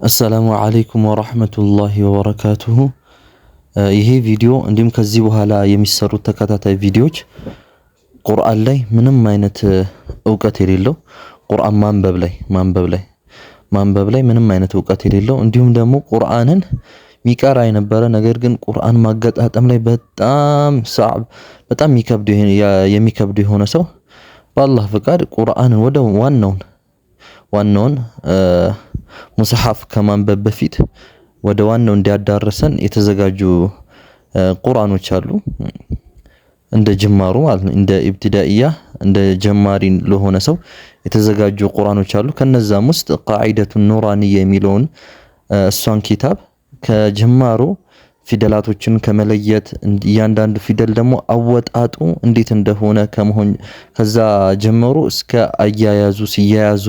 السلام عليكم ورحمة الله وبركاته። ይሄ ቪዲዮ እንዲሁም ከዚህ በኋላ የሚሰሩት ተከታታይ ቪዲዮዎች ቁርአን ላይ ምንም አይነት እውቀት የሌለው፣ ቁርአን ማንበብ ላይ ምንም አይነት እውቀት የሌለው፣ እንዲሁም ደግሞ ቁርአንን ሚቀራ የነበረ ነገር ግን ቁርአን ማገጣጠም ላይ በጣም صعب፣ በጣም የሚከብድ የሆነ ሰው በአላህ ፍቃድ ቁርአንን ወደ ዋናውን ሙስሐፍ ከማንበብ በፊት ወደ ዋናው እንዲያዳርሰን የተዘጋጁ ቁርአኖች አሉ። እንደ ጅማሩ ማለት ነው። እንደ ኢብቲዳኢያ፣ እንደ ጀማሪ ለሆነ ሰው የተዘጋጁ ቁርአኖች አሉ። ከነዛም ውስጥ ቃዒደቱ ኑራንያ የሚለውን እሷን ኪታብ ከጅማሩ ፊደላቶችን ከመለየት፣ እያንዳንዱ ፊደል ደግሞ አወጣጡ እንዴት እንደሆነ ከመሆን፣ ከዛ ጀምሮ እስከ አያያዙ፣ ሲያያዙ፣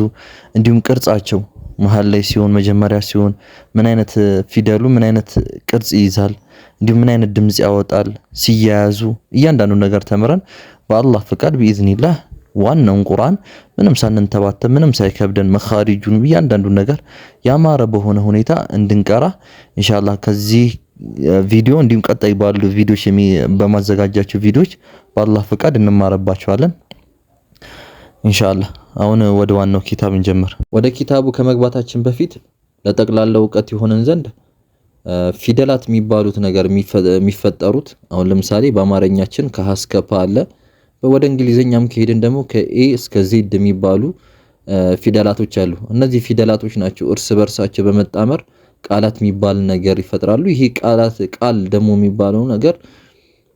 እንዲሁም ቅርጻቸው መሀል ላይ ሲሆን፣ መጀመሪያ ሲሆን ምን አይነት ፊደሉ ምን አይነት ቅርጽ ይይዛል፣ እንዲሁም ምን አይነት ድምጽ ያወጣል ሲያያዙ፣ እያንዳንዱ ነገር ተምረን በአላህ ፍቃድ بإذن الله ዋናውን ቁርአን ምንም ሳንንተባተብ፣ ምንም ሳይከብደን፣ መኻሪጁን እያንዳንዱ ነገር ያማረ በሆነ ሁኔታ እንድንቀራ ኢንሻአላህ ከዚህ ቪዲዮ እንዲሁም ቀጣይ ባሉ ቪዲዮዎች፣ በማዘጋጃቸው ቪዲዮዎች በአላህ ፍቃድ እንማረባቸዋለን ኢንሻአላህ። አሁን ወደ ዋናው ኪታብ እንጀምር። ወደ ኪታቡ ከመግባታችን በፊት ለጠቅላላ እውቀት የሆነን ዘንድ ፊደላት የሚባሉት ነገር የሚፈጠሩት፣ አሁን ለምሳሌ በአማርኛችን ከሀ እስከ ፐ አለ። ወደ እንግሊዘኛም ከሄድን ደግሞ ከ A እስከ Z የሚባሉ ፊደላቶች አሉ። እነዚህ ፊደላቶች ናቸው እርስ በርሳቸው በመጣመር ቃላት የሚባል ነገር ይፈጥራሉ። ይሄ ቃላት፣ ቃል ደግሞ የሚባለው ነገር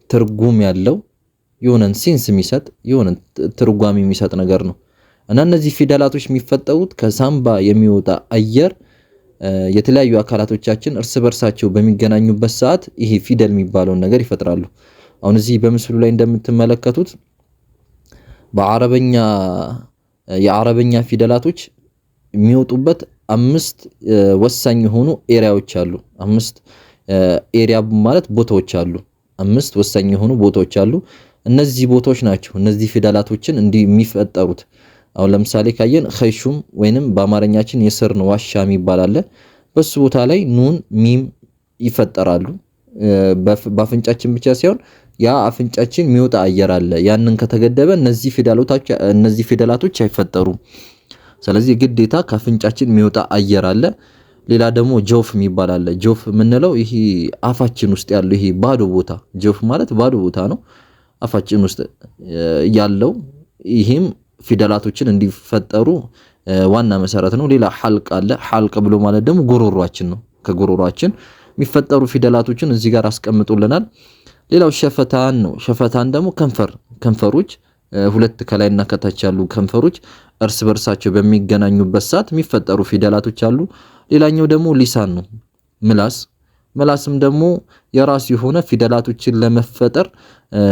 ትርጉም ያለው፣ የሆነን sense የሚሰጥ፣ የሆነን ትርጓሜ የሚሰጥ ነገር ነው። እና እነዚህ ፊደላቶች የሚፈጠሩት ከሳምባ የሚወጣ አየር የተለያዩ አካላቶቻችን እርስ በርሳቸው በሚገናኙበት ሰዓት ይሄ ፊደል የሚባለውን ነገር ይፈጥራሉ። አሁን እዚህ በምስሉ ላይ እንደምትመለከቱት በአረበኛ የአረበኛ ፊደላቶች የሚወጡበት አምስት ወሳኝ የሆኑ area ዎች አሉ። አምስት area ማለት ቦታዎች አሉ። አምስት ወሳኝ የሆኑ ቦታዎች አሉ። እነዚህ ቦታዎች ናቸው እነዚህ ፊደላቶችን እንዲህ የሚፈጠሩት። አሁን ለምሳሌ ካየን خيشوم ወይንም በአማርኛችን የስርን ዋሻ የሚባል አለ። በሱ ቦታ ላይ ኑን፣ ሚም ይፈጠራሉ። በአፍንጫችን ብቻ ሳይሆን ያ አፍንጫችን የሚወጣ አየር አለ። ያንን ከተገደበ እነዚህ ፊደላቶች አይፈጠሩም። ስለዚህ ግዴታ ከአፍንጫችን የሚወጣ አየር አለ። ሌላ ደግሞ جوف የሚባል አለ። جوف የምንለው ይሄ አፋችን ውስጥ ያለው ይሄ ባዶ ቦታ፣ جوف ማለት ባዶ ቦታ ነው። አፋችን ውስጥ ያለው ይሄም ፊደላቶችን እንዲፈጠሩ ዋና መሰረት ነው። ሌላ حلق አለ። حلق ብሎ ማለት ደግሞ ጉሮሯችን ነው። ከጉሮሯችን የሚፈጠሩ ፊደላቶችን እዚህ ጋር አስቀምጦልናል። ሌላው شفتان ነው። شفتان ደግሞ ከንፈር፣ ከንፈሮች፣ ሁለት ከላይና ከታች ያሉ ከንፈሮች እርስ በርሳቸው በሚገናኙበት ሰዓት የሚፈጠሩ ፊደላቶች አሉ። ሌላኛው ደግሞ لسان ነው፣ ምላስ። ምላስም ደግሞ የራሱ የሆነ ፊደላቶችን ለመፈጠር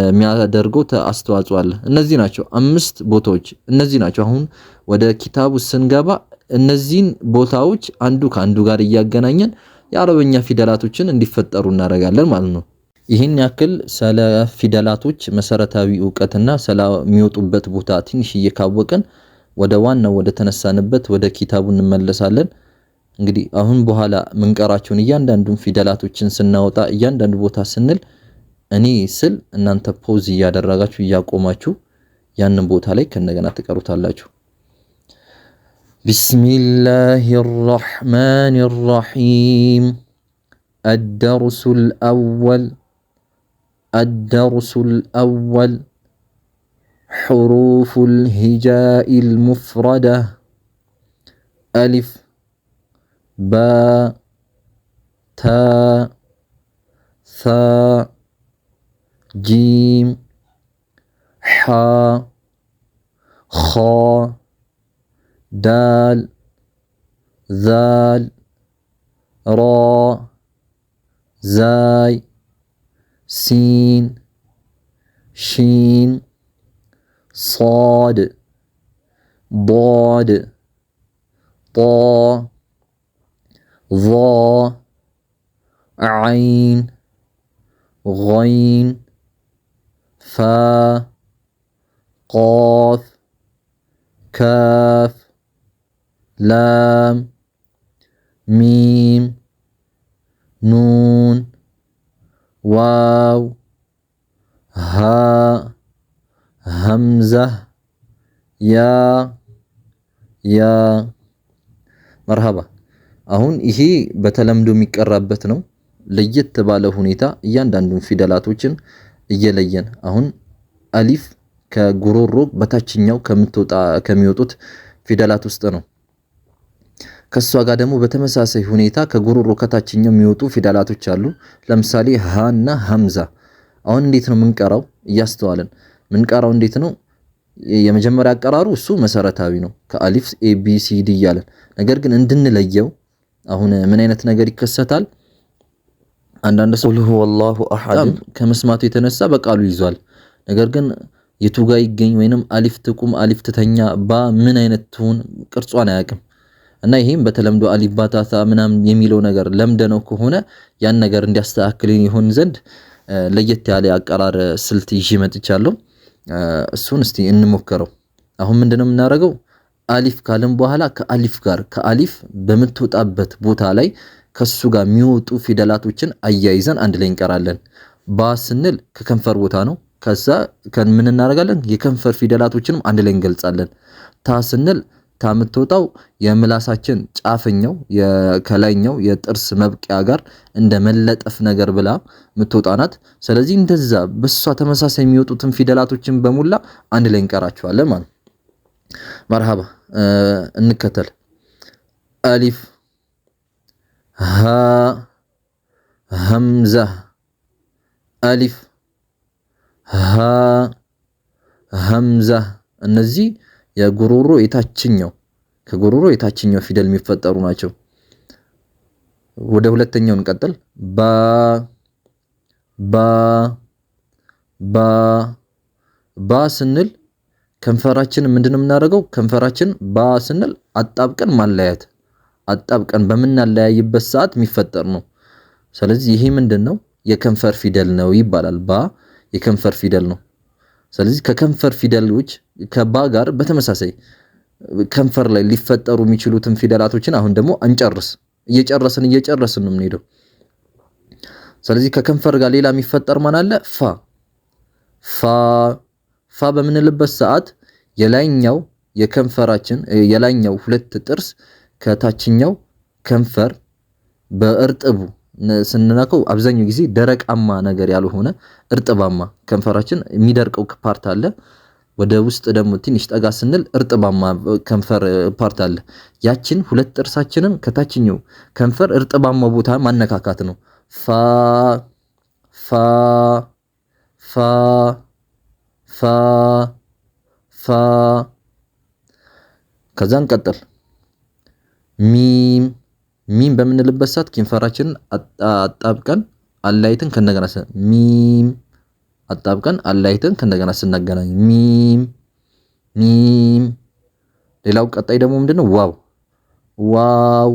የሚያደርገው አስተዋጽኦ አለ። እነዚህ ናቸው አምስት ቦታዎች፣ እነዚህ ናቸው። አሁን ወደ ኪታቡ ስንገባ እነዚህን ቦታዎች አንዱ ከአንዱ ጋር እያገናኘን የአረበኛ ፊደላቶችን እንዲፈጠሩ እናደርጋለን ማለት ነው። ይህን ያክል ስለ ፊደላቶች መሰረታዊ እውቀትና ስለሚወጡበት ቦታ ትንሽዬ ካወቅን ወደ ዋናው፣ ወደ ተነሳንበት ወደ ኪታቡ እንመለሳለን። እንግዲህ አሁን በኋላ ምንቀራቸውን እያንዳንዱን ፊደላቶችን ስናወጣ፣ እያንዳንዱ ቦታ ስንል፣ እኔ ስል እናንተ pause እያደረጋችሁ፣ እያቆማችሁ ያንን ቦታ ላይ ከእንደገና ትቀሩታላችሁ። بسم الله الرحمن الرحيم። الدرس الأول، الدرس الأول، حروف الهجاء المفردة: ألف، باء، تاء، ثاء، جيم، حاء، خاء، دال، ذال، راء، زاي، سين، شين، صاد، ضاد، طاء، ظاء، عين، غين، فاء، قاف، كاف، لام، ሚም፣ ኑን፣ ዋው፣ ሃ፣ ሀምዛ፣ ያ፣ ያ። መርሃባ። አሁን ይሄ በተለምዶ የሚቀራበት ነው። ለየት ባለ ሁኔታ እያንዳንዱን ፊደላቶችን እየለየን አሁን አሊፍ ከጉሮሮ በታችኛው ከምትወጣ ከሚወጡት ፊደላት ውስጥ ነው። ከሷ ጋር ደግሞ በተመሳሳይ ሁኔታ ከጉሮሮ ከታችኛው የሚወጡ ፊደላቶች አሉ። ለምሳሌ ሃ እና ሀምዛ። አሁን እንዴት ነው ምንቀራው? እያስተዋልን ምንቀራው እንዴት ነው? የመጀመሪያ አቀራሩ እሱ መሰረታዊ ነው፣ ከአሊፍ A B C D እያለን። ነገር ግን እንድንለየው አሁን ምን አይነት ነገር ይከሰታል? አንዳንድ ሰው قل هو الله أحد ከመስማቱ የተነሳ በቃሉ ይዟል። ነገር ግን የቱ ጋ ይገኝ ወይንም አሊፍ ትቁም አሊፍ ትተኛ ባ ምን አይነት ትሁን ቅርጿን አያውቅም። እና ይሄም በተለምዶ አሊፍ ባታታ ምናምን የሚለው ነገር ለምደነው ከሆነ ያን ነገር እንዲያስተካክል ይሆን ዘንድ ለየት ያለ አቀራር ስልት ይዤ መጥቻለሁ። እሱን እስቲ እንሞክረው። አሁን ምንድነው የምናደርገው? አሊፍ ካልን በኋላ ከአሊፍ ጋር ከአሊፍ በምትወጣበት ቦታ ላይ ከሱ ጋር የሚወጡ ፊደላቶችን አያይዘን አንድ ላይ እንቀራለን። ባ ስንል ከከንፈር ቦታ ነው። ከዛ ምን እናደርጋለን? የከንፈር ፊደላቶችንም አንድ ላይ እንገልጻለን። ታ ስንል ታ የምትወጣው የምላሳችን ጫፍኛው ከላይኛው የጥርስ መብቂያ ጋር እንደ መለጠፍ ነገር ብላ የምትወጣ ናት። ስለዚህ እንደዛ በሷ ተመሳሳይ የሚወጡትን ፊደላቶችን በሙላ አንድ ላይ እንቀራቸዋለን ማለት ነው። መርሃባ እንከተል። አሊፍ፣ ሃ፣ ሀምዛ፣ አሊፍ፣ ሃ፣ ሀምዛ። እነዚህ የጉሮሮ የታችኛው ከጉሮሮ የታችኛው ፊደል የሚፈጠሩ ናቸው። ወደ ሁለተኛው እንቀጥል። ባ፣ ባ፣ ባ። ባ ስንል ከንፈራችን ምንድነው የምናደርገው? ከንፈራችን ባ ስንል አጣብቀን ማለያየት፣ አጣብቀን በምናለያይበት ሰዓት የሚፈጠር ነው። ስለዚህ ይሄ ምንድነው? የከንፈር ፊደል ነው ይባላል። ባ የከንፈር ፊደል ነው። ስለዚህ ከከንፈር ፊደሎች ከባ ጋር በተመሳሳይ ከንፈር ላይ ሊፈጠሩ የሚችሉትን ፊደላቶችን አሁን ደግሞ አንጨርስ፣ እየጨረስን እየጨረስን ነው የምንሄደው። ስለዚህ ከከንፈር ጋር ሌላ የሚፈጠር ማን አለ? ፋ። ፋ ፋ በምንልበት ሰዓት የላይኛው የከንፈራችን የላይኛው ሁለት ጥርስ ከታችኛው ከንፈር በእርጥቡ ስንነካው አብዛኛው ጊዜ ደረቃማ ነገር ያልሆነ እርጥባማ ከንፈራችን የሚደርቀው part አለ። ወደ ውስጥ ደግሞ ትንሽ ጠጋ ስንል እርጥባማ ከንፈር part አለ። ያችን ሁለት ጥርሳችንን ከታችኛው ከንፈር እርጥባማ ቦታ ማነካካት ነው። ፋ ፋ ፋ ፋ ፋ። ከዛ እንቀጥል። ሚም። ሚም በምንልበት ሰዓት ከንፈራችንን አጣብቀን አላይተን ከእንደገና ሚም አጣብቀን አላይተን ከእንደገና ስናገናኝ ሚም ሚም። ሌላው ቀጣይ ደግሞ ምንድነው? ዋው። ዋው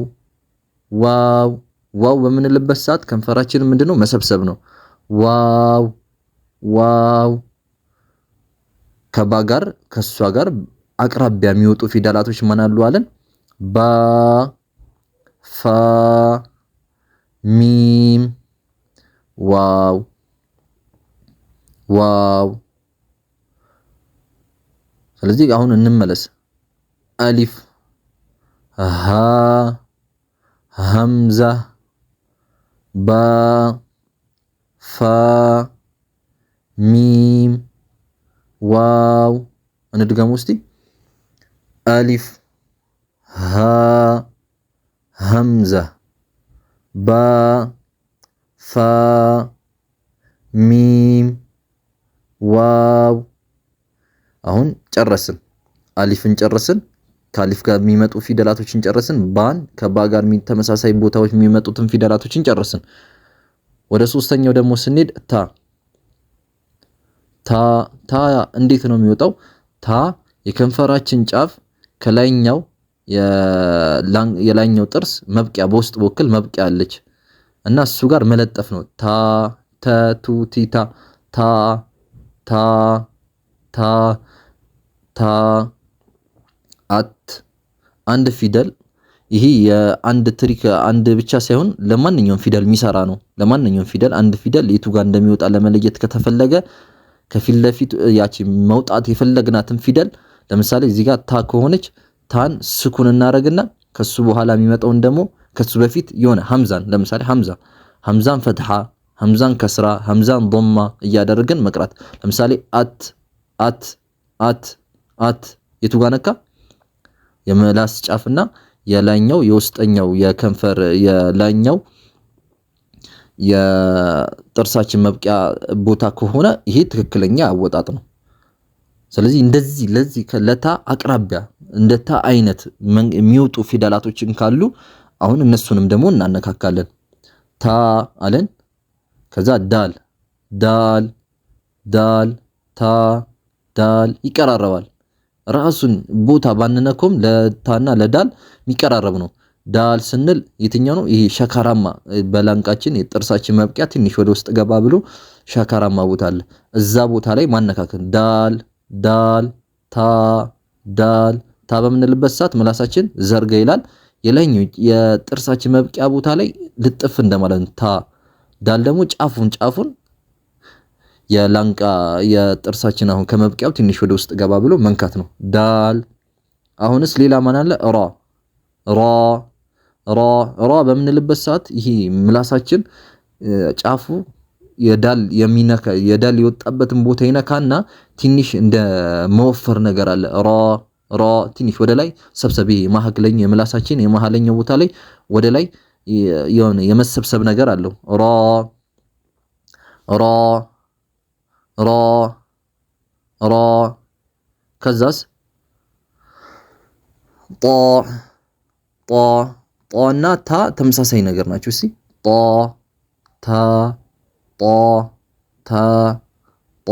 ዋው ዋው በምንልበት ሰዓት ከንፈራችንን ምንድነው? መሰብሰብ ነው። ዋው ዋው። ከባ ጋር ከሷ ጋር አቅራቢያ የሚወጡ ፊደላቶች ማን አሉ አለን? ባ፣ ፋ፣ ሚም፣ ዋው ዋው። ስለዚህ አሁን እንመለስ። አሊፍ፣ ሃ፣ ሀምዛ፣ ባ፣ ፋ፣ ሚም፣ ዋው። እንድገም እስቲ። አሊፍ፣ ሃ፣ ሀምዛ፣ ባ፣ ፋ፣ ሚም፣ ዋው። አሁን ጨረስን። አሊፍን ጨረስን። ከአሊፍ ጋር የሚመጡ ፊደላቶችን ጨረስን። ባን ከባ ጋር ተመሳሳይ ቦታዎች የሚመጡትን ፊደላቶችን ጨረስን። ወደ ሶስተኛው ደግሞ ስንሄድ ታ። ታ ታ እንዴት ነው የሚወጣው? ታ የከንፈራችን ጫፍ ከላይኛው የላይኛው ጥርስ መብቂያ በውስጥ በኩል መብቂያ አለች እና እሱ ጋር መለጠፍ ነው። ታ ተ ቱ ቲ ታ ታ ታ ታ ታ። አት አንድ ፊደል ይሄ የአንድ trick አንድ ብቻ ሳይሆን ለማንኛውም ፊደል የሚሰራ ነው። ለማንኛውም ፊደል አንድ ፊደል የቱ ጋር እንደሚወጣ ለመለየት ከተፈለገ ከፊት ለፊት ያቺ መውጣት የፈለግናትን ፊደል፣ ለምሳሌ እዚህ ጋር ታ ከሆነች ታን ስኩን እናደርግና ከሱ በኋላ የሚመጣውን ደግሞ ከሱ በፊት የሆነ ሐምዛን፣ ለምሳሌ ሐምዛ፣ ሐምዛን ፈትሃ፣ ሐምዛን ከስራ፣ ሐምዛን ዶማ እያደረግን መቅራት። ለምሳሌ አት፣ አት፣ አት፣ አት የቱ ጋር ነካ? የምላስ ጫፍና የላይኛው የውስጠኛው የከንፈር የላይኛው የጥርሳችን መብቂያ ቦታ ከሆነ ይሄ ትክክለኛ አወጣጥ ነው። ስለዚህ እንደዚህ ለዚህ ለታ አቅራቢያ እንደ ታ አይነት የሚወጡ ፊደላቶችን ካሉ አሁን እነሱንም ደግሞ እናነካካለን። ታ አለን። ከዛ ዳል፣ ዳል፣ ዳል፣ ታ፣ ዳል ይቀራረባል። ራሱን ቦታ ባንነኮም ለታና ለዳል የሚቀራረብ ነው። ዳል ስንል የትኛው ነው? ይሄ ሸካራማ በላንቃችን የጥርሳችን መብቂያ ትንሽ ወደ ውስጥ ገባ ብሎ ሸካራማ ቦታ አለ። እዛ ቦታ ላይ ማነካከል። ዳል፣ ዳል፣ ታ፣ ዳል። ታ በምንልበት ሰዓት ምላሳችን ዘርጋ ይላል። የላይኛው የጥርሳችን መብቂያ ቦታ ላይ ልጥፍ እንደማለት ነው። ታ። ዳል ደግሞ ጫፉን ጫፉን የላንቃ የጥርሳችን አሁን ከመብቂያው ትንሽ ወደ ውስጥ ገባ ብሎ መንካት ነው። ዳል። አሁንስ ሌላ ማን አለ? ራ፣ ራ፣ ራ። ራ በምንልበት ሰዓት ይሄ ምላሳችን ጫፉ የዳል የሚነካ የዳል የወጣበትን ቦታ ይነካና ትንሽ እንደ መወፈር ነገር አለ። ራ፣ ራ ትንሽ ወደ ላይ ሰብሰብ፣ ይሄ መሀከለኛው የምላሳችን የመሀለኛው ቦታ ላይ ወደ ላይ የሆነ የመሰብሰብ ነገር አለው። ራ፣ ራ፣ ራ፣ ራ። ከዛስ ጣ፣ ጣ። ጣ እና ታ ተመሳሳይ ነገር ናቸው። እስቲ ጣ፣ ታ፣ ጣ፣ ታ፣ ጣ፣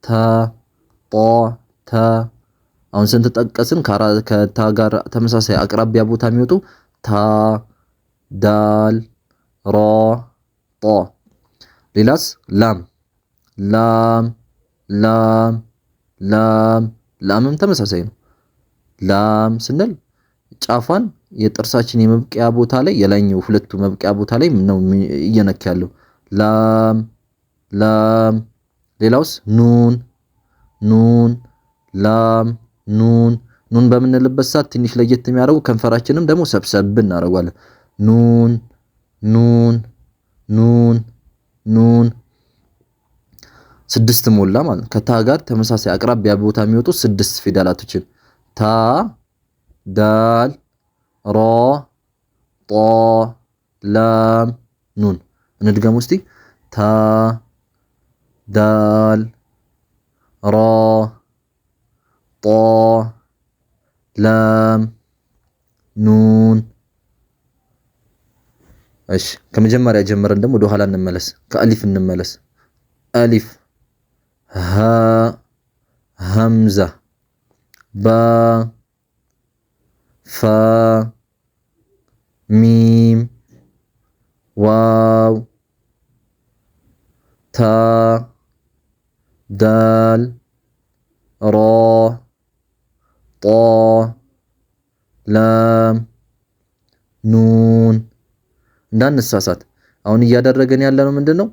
ታ፣ ጣ፣ ታ። አሁን ስንት ጠቀስን? ከታ ጋር ተመሳሳይ አቅራቢያ ቦታ የሚወጡ ታ፣ ዳል፣ ራ፣ ጣ። ሌላስ? ላም፣ ላም፣ ላም፣ ላም። ላምም ተመሳሳይ ነው። ላም ስንል ጫፏን የጥርሳችን የመብቂያ ቦታ ላይ የላይኛው ሁለቱ መብቂያ ቦታ ላይ ነው እየነካ ያለው። ላም፣ ላም። ሌላውስ? ኑን፣ ኑን፣ ላም፣ ኑን። ኑን በምንልበት ሰዓት ትንሽ ለየት የሚያደርጉ ከንፈራችንም ደግሞ ሰብሰብ እናደርጓለን። ኑን፣ ኑን፣ ኑን፣ ኑን። ስድስት ሞላ ማለት ነው። ከታ ጋር ተመሳሳይ አቅራቢያ ቦታ የሚወጡ ስድስት ፊደላቶችን ታ፣ ዳል፣ ራ፣ ጣ፣ ላም፣ ኑን። እንድገም እስቲ። ታ፣ ዳል፣ ራ፣ ጣ፣ ላም፣ ኑን። እሺ ከመጀመሪያ ጀምረን ደግሞ ወደ ኋላ እንመለስ። ከአሊፍ እንመለስ። አሊፍ፣ ሃ፣ ሀምዛ፣ ባ፣ ፋ፣ ሚም፣ ዋው፣ ታ፣ ዳል፣ ራ፣ ጣ፣ ላም፣ ኑን። እንዳንሳሳት አሁን እያደረገን ያለነው ምንድነው?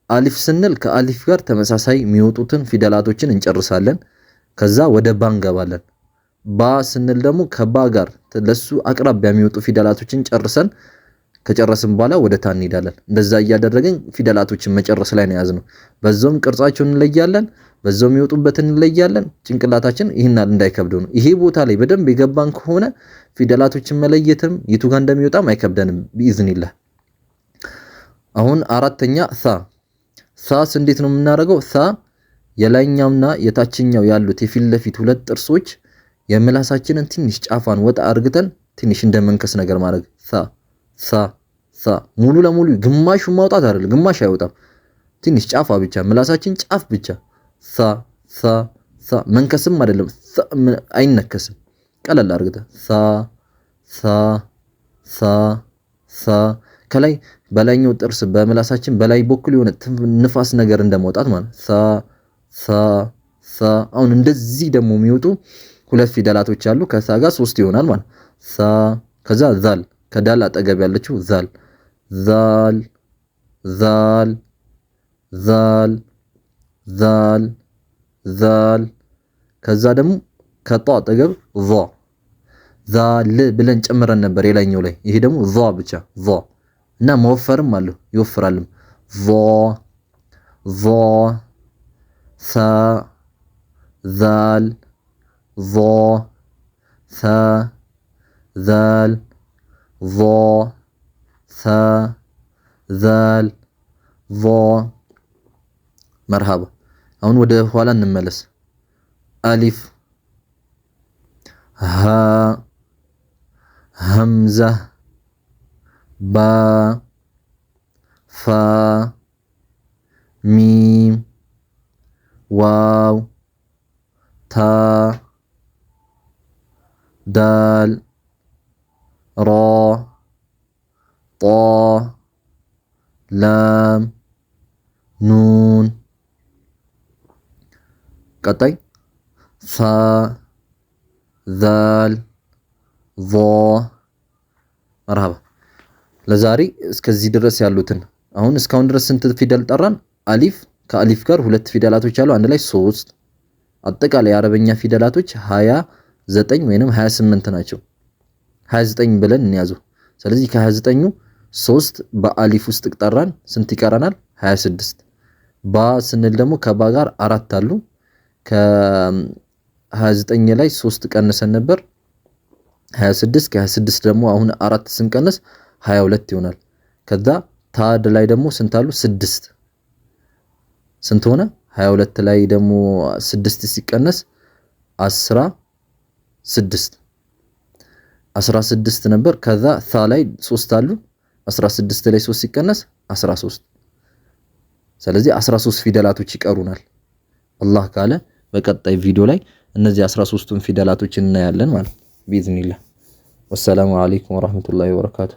አሊፍ ስንል ከአሊፍ ጋር ተመሳሳይ የሚወጡትን ፊደላቶችን እንጨርሳለን። ከዛ ወደ ባ እንገባለን። ባ ስንል ደግሞ ከባ ጋር ለሱ አቅራቢያ የሚወጡ ፊደላቶችን ጨርሰን ከጨረስን በኋላ ወደ ታ እንሄዳለን። እንደዛ እያደረግን ፊደላቶችን መጨረስ ላይ ነው የያዝነው። በዛውም ቅርጻቸውን እንለያለን፣ በዛውም የሚወጡበትን እንለያለን። ጭንቅላታችን ይህን እንዳይከብደው ነው። ይሄ ቦታ ላይ በደንብ የገባን ከሆነ ፊደላቶችን መለየትም የቱ ጋር እንደሚወጣም አይከብደንም ቢኢዝኒላህ። አሁን አራተኛ ሳ። ሳስ እንዴት ነው የምናደርገው? ሳ የላይኛውና የታችኛው ያሉት የፊት ለፊት ሁለት ጥርሶች የምላሳችንን ትንሽ ጫፏን ወጣ አርግተን ትንሽ እንደ መንከስ ነገር ማድረግ። ሳ፣ ሳ፣ ሳ። ሙሉ ለሙሉ ግማሹን ማውጣት አይደለም፣ ግማሽ አይወጣም። ትንሽ ጫፏ ብቻ፣ ምላሳችን ጫፍ ብቻ። ሳ፣ ሳ፣ ሳ። መንከስም አይደለም፣ አይነከስም። ቀለል አርግተን ሳ፣ ሳ፣ ሳ፣ ሳ። ከላይ በላይኛው ጥርስ በምላሳችን በላይ በኩል የሆነ ንፋስ ነገር እንደመውጣት ማለት። ሳ፣ ሳ፣ ሳ። አሁን እንደዚህ ደግሞ የሚወጡ ሁለት ፊደላቶች አሉ። ከሳ ጋር ሶስት ይሆናል ማለት። ሳ። ከዛ ዛል ከዳል አጠገብ ያለችው ዛል ዛል ዛል ዛል ዛል ዛል። ከዛ ደግሞ ከጧ አጠገብ ዟ ዛል ብለን ጨምረን ነበር የላይኛው ላይ። ይሄ ደግሞ ዟ ብቻ ዟ እና መወፈርም አለው ይወፍራልም። ዟ ዟ ሳ ዛል ዟ ሳ ዛል ዟ ሳ ዛል ዟ። መርሃባ። አሁን ወደ ኋላ እንመለስ። አሊፍ ሃ ሀምዛ ባ ፋ ሚም ዋው ታ ዳል ራ ጣ ላም ኑን። ቀጣይ ሳ ዛል ዞ። መርሃባ። ለዛሬ እስከዚህ ድረስ ያሉትን አሁን እስካሁን ድረስ ስንት ፊደል ጠራን? አሊፍ ከአሊፍ ጋር ሁለት ፊደላቶች አሉ፣ አንድ ላይ ሶስት። አጠቃላይ የአረበኛ ፊደላቶች 29 ወይንም 28 ናቸው። 29 ብለን እንያዙ። ስለዚህ ከ29ኙ ሶስት በአሊፍ ውስጥ ጠራን፣ ስንት ይቀረናል? 26። ባ ስንል ደግሞ ከባ ጋር አራት አሉ። ከ29 ላይ ሶስት ቀንሰን ነበር 26። ከ26 ደግሞ አሁን አራት ስንቀንስ 22 ይሆናል። ከዛ ታድ ላይ ደግሞ ስንት አሉ? ስድስት። ስንት ሆነ? 22 ላይ ደግሞ ስድስት ሲቀነስ 16፣ 16 ነበር። ከዛ ታ ላይ ሶስት አሉ። 16 ላይ 3 ሲቀነስ 13። ስለዚህ 13 ፊደላቶች ይቀሩናል። አላህ ካለ በቀጣይ ቪዲዮ ላይ እነዚህ 13ቱን ፊደላቶች እናያለን ማለት ቢኢዝኒላህ። ወሰላሙ አለይኩም ወራህመቱላሂ ወበረካቱ።